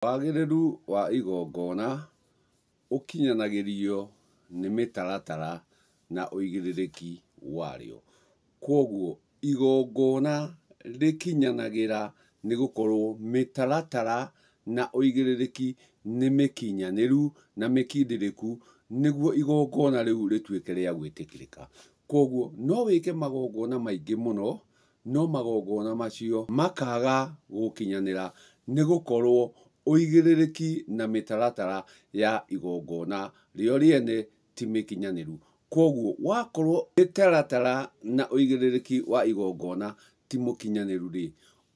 Wagĩrĩru wa igongona ũkinyanagĩrio nĩ mĩtaratara na ũigĩrĩrĩki warĩo. Kwoguo igongona rĩkinyanagĩra nĩ gũkorwo mĩtaratara na ũigĩrĩrĩki nĩ mĩkinyanĩru na mĩkindĩrĩku nĩguo igongona rĩu rĩtuĩke rĩa gwĩtĩkĩrĩka. Kwoguo no wĩke magongona maingĩ mũno, no magongona macio makaga gũkinyanĩra nĩ gũkorwo ũigĩrĩrĩki na mĩtaratara ya igongona rĩo rĩene ti mĩkinyanĩru. Kwoguo wakorwo mĩtaratara na ũigĩrĩrĩki wa igongona ti mũkinyanĩru rĩ,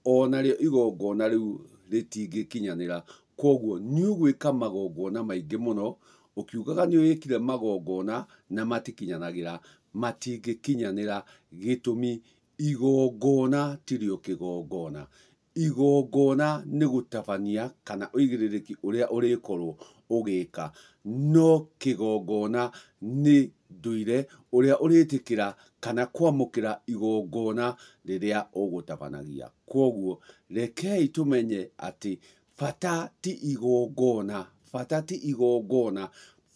onarĩo igongona rĩu rĩtingĩkinyanĩra. Kwoguo nĩ ũgwĩka magongona maingĩ mũno, ũkiugaga nĩ wĩkire magongona na matikinyanagĩra, matingĩkinyanĩra gĩtũmi igongona tirĩo kĩgongona. Igongona nĩ gũtabania kana ũigĩrĩrĩki ũrĩa ũrĩkorwo ũgĩka, no kĩgongona nĩ ndũire ũrĩa ũrĩtĩkĩra kana kwamũkĩra igongona rĩrĩa ũgũtabanagia. Kwoguo rekei tũmenye atĩ bata ti igongona, bata ti igongona,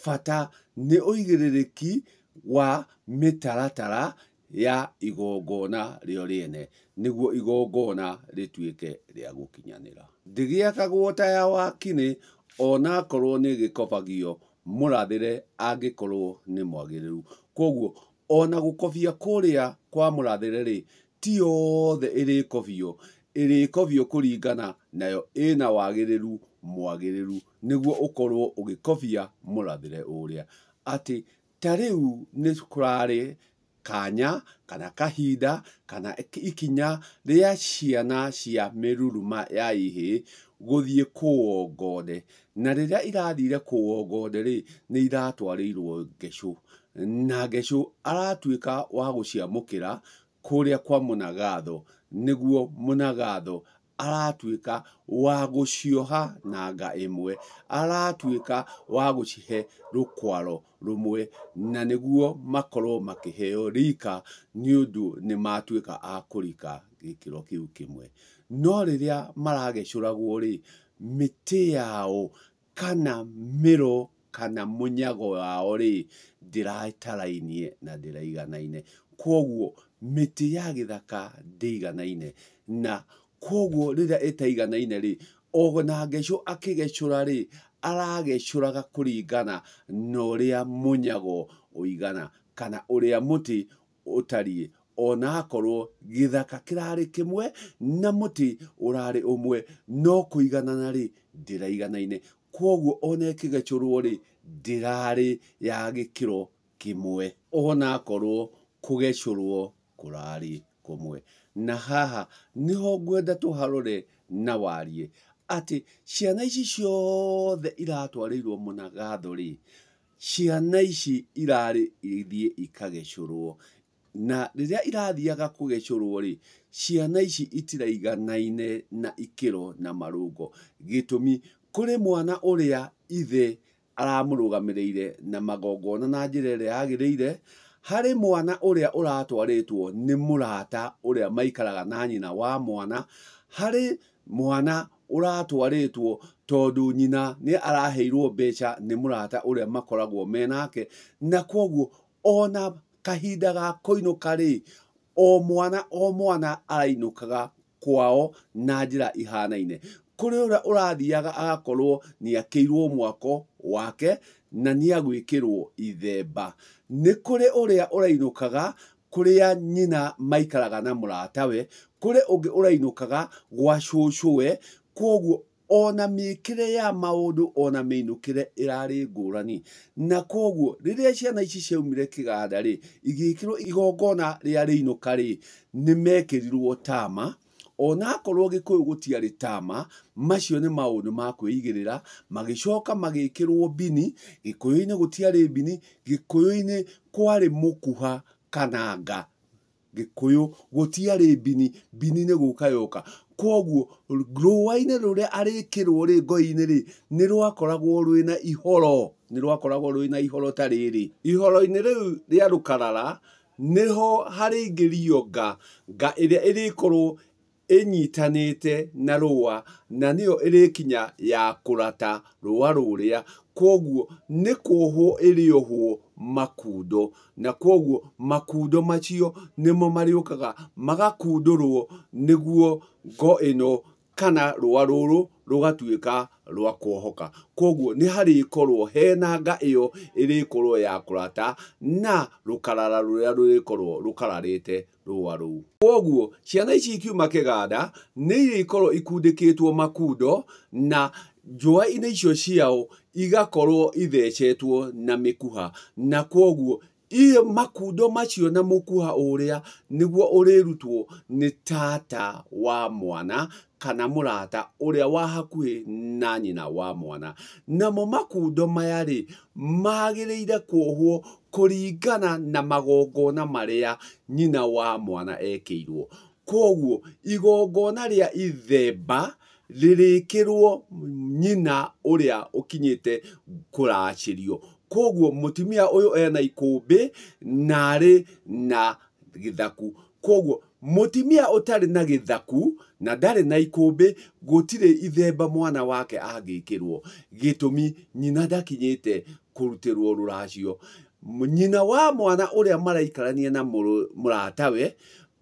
bata nĩ ũigĩrĩrĩki wa mĩtaratara ya igongona rĩo rĩene nĩguo igongona rĩtuĩke rĩa gũkinyanĩra. Ndĩgĩakagwo ta ya wakinĩ onakorwo nĩ ĩgĩkobagio mũrathĩre angĩkorwo nĩ mwagĩrĩru. Kwoguo ona gũkobia kũrĩa kwa mũrathĩre rĩ, ti yothe ĩrĩkobio, ĩrĩkobio kũringana nayo ĩna wagĩrĩru mwagĩrĩru nĩguo ũkorwo ũgĩkobia mũrathĩre ũrĩa. Atĩ ta rĩu nĩ kũrarĩ kanya kana kahinda kana ikinya rĩa ciana cia mĩruruma ya ihĩĩ gũthiĩ kũo ngonde. Na rĩrĩa irathire kũo ngonde rĩ, nĩ iratwarĩirwo ngecũ. Na ngecũ aratuĩka wa gũciamũkĩra kũrĩa kwa mũnagatho, nĩguo mũnagatho aratuĩka wa gũcioha na nga ĩmwe, aratuĩka wa gũcihe rũkwaro rũmwe, na nĩguo makorwo makĩheo rika nĩ ũndũ nĩ matuĩka a kũrika gĩkĩro kĩu kĩmwe. No rĩrĩa maragecũragwo rĩ, mĩtĩ yao kana mĩro kana mũnyago wao rĩ, ndĩratarainie na ndĩraiganaine. Kwoguo mĩtĩ ya gĩthaka ndĩiganaine, na kwoguo rĩrĩa ĩtaiganaine rĩ, ona ngecũ akĩgecũra rĩ, aragecũraga kũringana na ũrĩa mũnyago ũigana kana ũrĩa mũtĩ ũtariĩ, onakorwo gĩthaka kĩrarĩ kĩmwe na mũtĩ ũrarĩ ũmwe, no kũiganana rĩ, ndĩraiganaine. Kwoguo ona ĩkĩgecũrwo rĩ, ndĩrarĩ ya gĩkĩro kĩmwe, onakorwo kũgecũrwo kũrarĩ kũmwe. Na haha nĩho ngwenda tũharore na wariĩ atĩ ciana ici ciothe iratwarĩirwo mũnagatho rĩ, ciana ici irarĩ ithiĩ ikagecũrwo. Na rĩrĩa irathiaga kũgecũrwo rĩ, ciana ici itiraiganaine na ikĩro na marũngo. Gĩtũmi, kũrĩ mwana ũrĩa ithe aramũrũgamĩrĩire na magongona na njĩra ĩrĩa yagĩrĩire, harĩ mwana ũrĩa ũratwarĩtwo nĩ mũrata ũrĩa maikaraga na nyina wa mwana, harĩ mwana ũratwarĩtwo tondũ nyina nĩ araheirwo mbeca nĩ mũrata ũrĩa makoragwo menake, na kwoguo ona kahinda ga kũinũka rĩ, o mwana o mwana arainũkaga kwao na njĩra ihanaine. Kũrĩ ũrĩa ũrathiaga agakorwo nĩ akĩirwo mwako wake na nĩ agwĩkĩrwo ithemba. Nĩ kũrĩ ũrĩa ũrainũkaga kũrĩa nyina maikaraga na mũratawe, kũrĩ ũngĩ ũrainũkaga gwa cũcũwe. Kwoguo ona mĩkĩre ya maũndũ ona mĩinũkĩre ĩrarĩ ngũrani. Na kwoguo rĩrĩa ciana ici ciaumire kĩganda rĩ, igĩkĩrwo igongona rĩa rĩinũka rĩ, nĩ mekĩrirwo tama. Onakorwo Gĩkũyũ gũtiarĩ tama, macio nĩ maũndũ ma kwĩigĩrĩra, magĩcoka magĩkĩrwo mbini. Gĩkũyũ-inĩ gũtiarĩ mbini, Gĩkũyũ-inĩ kwarĩ mũkuha kana nga. Gĩkũyũ gũtiarĩ mbini, mbini nĩ gũka yoka. Kwoguo rũa-inĩ rũrĩa arĩkĩrwo rĩ, ngoi-inĩ rĩ, nĩ rwakoragwo rwĩna ihoro, nĩ rwakoragwo rwĩna ihoro ta rĩrĩ. Ihoro-inĩ rĩu rĩa rũkarara nĩho harĩingĩrio nga, nga ĩrĩa ĩrĩkorwo ĩnyitanĩte na rũa, na nĩyo ĩrĩkinya ya kũrata rũa rũrĩa. Kwoguo nĩ kuohwo ĩrĩohwo makundo, na kwoguo makundo macio nĩmo marĩũkaga magakundũrwo nĩguo ngo ĩno kana rũa rũrũ rũgatuĩka rwa kuohoka. Kwoguo nĩ harĩkorwo hena nga ĩyo ĩrĩkorwo ya kũrata na rũkarara rũrĩa rũrĩkorwo rũkararĩte rũa rũu. Kwoguo ciana ici ikiuma kĩganda nĩ irĩkorwo ikundĩkĩtwo makundo, na njũa-inĩ icio ciao igakorwo ithecetwo na mĩkuha, na kwoguo iyo makundo macio na mũkuha ũrĩa nĩguo ũrĩrutwo nĩ tata wa mwana kana mũrata ũrĩa wa hakuhĩ na nyina wa mwana. Namo makundo maya rĩ magĩrĩire kuohwo kũringana na magongona marĩa nyina wa mwana ekĩirwo. Kwoguo igongona rĩa ithemba rĩrĩkĩrwo nyina ũrĩa ũkinyĩte kũracĩrio. Kwoguo mũtumia ũyũ ena ikũmbĩ na arĩ na gĩthaku. Kwoguo mũtumia ũtarĩ na gĩthaku na ndarĩ na ikũmbĩ, gũtirĩ ithemba mwana wake angĩkĩrwo. Gĩtũmi, nyina ndakinyĩte kũrutĩrwo rũracio. Nyina wa mwana ũrĩa maraikarania na mũratawe,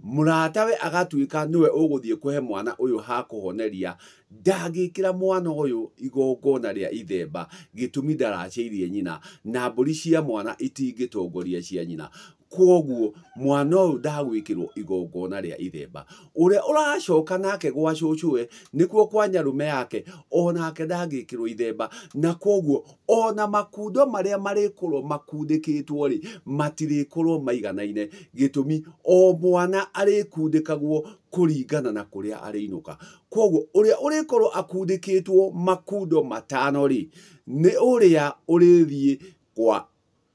mũratawe agatuĩka nĩwe ũgũthiĩ kũhe mwana ũyũ hakũhoneria, ndangĩkĩra mwana ũyũ igongona rĩa ithemba. Gĩtũmi, ndaracĩirie nyina, na mbũri cia mwana itingĩtongoria cia nyina. Kwoguo mwana ũyũ ndagwĩkĩrwo igongona rĩa ithemba. Ũrĩa ũracoka nake gwa cũcũwe nĩkuo kwa nyarume yake, onake ndangĩkĩrwo ithemba. Na kwoguo ona makundo marĩa marĩkorwo makundĩkĩtwo rĩ matirĩkorwo maiganaine. Gĩtũmi, o mwana arĩkundĩkagwo kũringana na kũrĩa arĩinũka. Kwoguo ũrĩa ũrĩkorwo akundĩkĩtwo makundo 5 rĩ nĩ ũrĩa ũrĩthiĩ kwa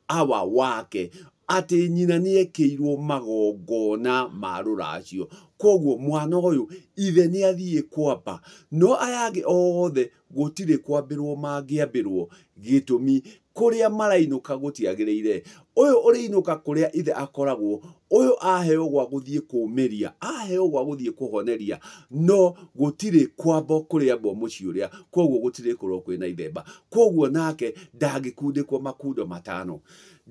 awa wake, atĩ nyina nĩekĩirwo magongona ma rũracio. Kwoguo mwana ũyũ ithe nĩathiĩ kwamba, no aya angĩ othe gũtirĩ kwambĩrwo mangĩambĩrwo. Gĩtũmi, kũrĩa marainũka gũtiagĩrĩire. Ũyũ ũrĩinũka kũrĩa ithe akoragwo, ũyũ aheo gwa gũthiĩ kũũmĩria, aheo gwa gũthiĩ kũhoneria, no gũtirĩ kwambo kũrĩambwo mũciĩ ũrĩa. Kwoguo gũtirĩ korwo kwĩna ithemba. Kwoguo nake ndangĩkundĩkwo makundo 5,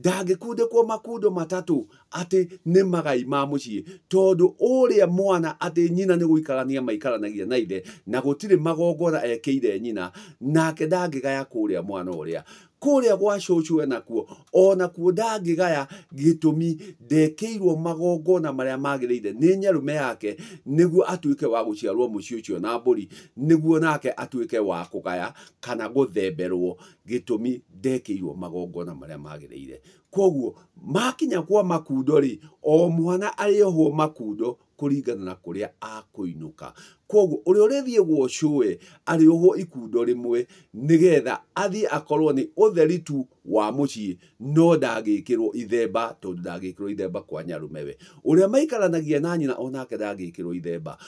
ndangĩkundĩkwo makundo 3 atĩ nĩ magai ma mũciĩ, tondũ ũrĩa mwana atĩ nyina nĩ gũikarania maikaranagia na ithe, na gũtirĩ magongona ekĩire nyina, nake ndangĩgaya kũrĩa mwana ũrĩa. Kũrĩa gwa cũcũwe nakuo onakuo ndangĩgaya. Gĩtũmi, ndekĩirwo magongona marĩa magĩrĩire nĩ nyarume yake nĩguo atuĩke wa gũciarwo mũciĩ ũcio na mbũri, nĩguo nake atuĩke wa kũgaya kana gũthemberwo. Gĩtũmi, ndekĩirwo magongona marĩa magĩrĩire. Kwoguo makinya kwa makundo rĩ, o mwana arĩohwo makundo kũringana na kũrĩa akũinũka. Kwoguo ũrĩa ũrĩthiĩ gwa cũwe arĩohwo ikundo rĩmwe nĩgetha athiĩ akorwo nĩ ũtheri tu wa mũciĩ, no ndangĩkĩrwo ithemba, tondũ ndangĩkĩrwo ithemba kwa nyarumewe. Ũrĩa maikaranagia na nyina onake ndangĩkĩrwo ithemba.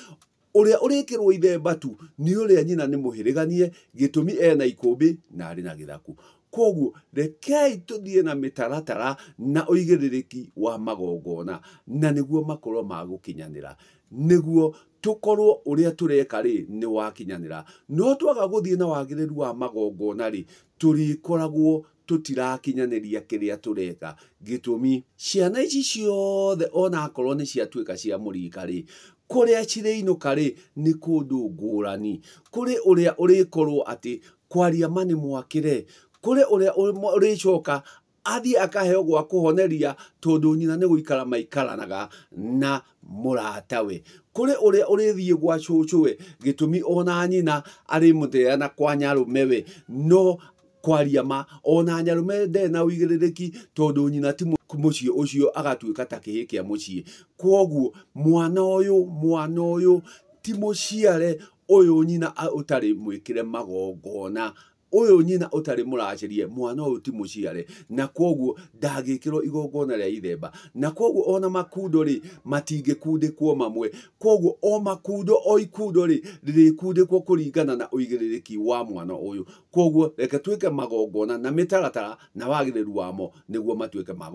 Ũrĩa ũrĩkĩrwo ithemba tu nĩ ũrĩa nyina nĩ mũhĩrĩganie, gĩtũmi ena ikũmbĩ na arĩ na gĩthaku. Kwoguo rekei tũthiĩ na mĩtaratara na ũigĩrĩrĩki wa magongona, na nĩguo makorwo ma gũkinyanĩra, nĩguo tũkorwo ũrĩa tũreka rĩ nĩ wakinyanĩra. No twaga gũthiĩ na wagĩrĩru wa magongona rĩ, tũrĩkoragwo tũtirakinyanĩria kĩrĩa tũreka. Gĩtũmi, ciana ici ciothe onakorwo nĩ ciatuĩka cia mũrika rĩ, kũrĩa cirĩinũka rĩ nĩ kũndũ ngũrani. Kũrĩ ũrĩa ũrĩkorwo atĩ kwaria ma nĩ mwakĩre, kũrĩ ũrĩa ũrĩcoka athiĩ akaheo gwa kũhoneria, tondũ nyina nĩ gũikara maikaranaga na mũratawe. Kũrĩ ũrĩa ũrĩthiĩ gwa cũcũwe, gĩtũmi ona nyina arĩmũteana kwa nyarumewe, no kwaria ma ona nyarume ndarĩ na ũigĩrĩrĩki, tondũ nyina ti mũciĩ ũcio, agatuĩka ta kĩhĩ kĩa mũciĩ. Kwoguo mwana ũyũ ti mũciare, ũyũ nyina ũtarĩ mwĩkĩre magongona, ũyũ nyina ũtarĩ mũracĩrie, mwana ũyũ ti mũciare, na kwoguo ndangĩkĩrwo igongona rĩa ithemba. Na kwoguo ona makundo rĩ matingĩkundĩkwo mamwe. Kwoguo o makundo o ikundo rĩ rĩrĩkundĩkwo kũringana na ũigĩrĩrĩki wa mwana ũyũ. Kwoguo reke twĩke magongona na mĩtaratara na wagĩrĩru wamo nĩguo matuĩke ma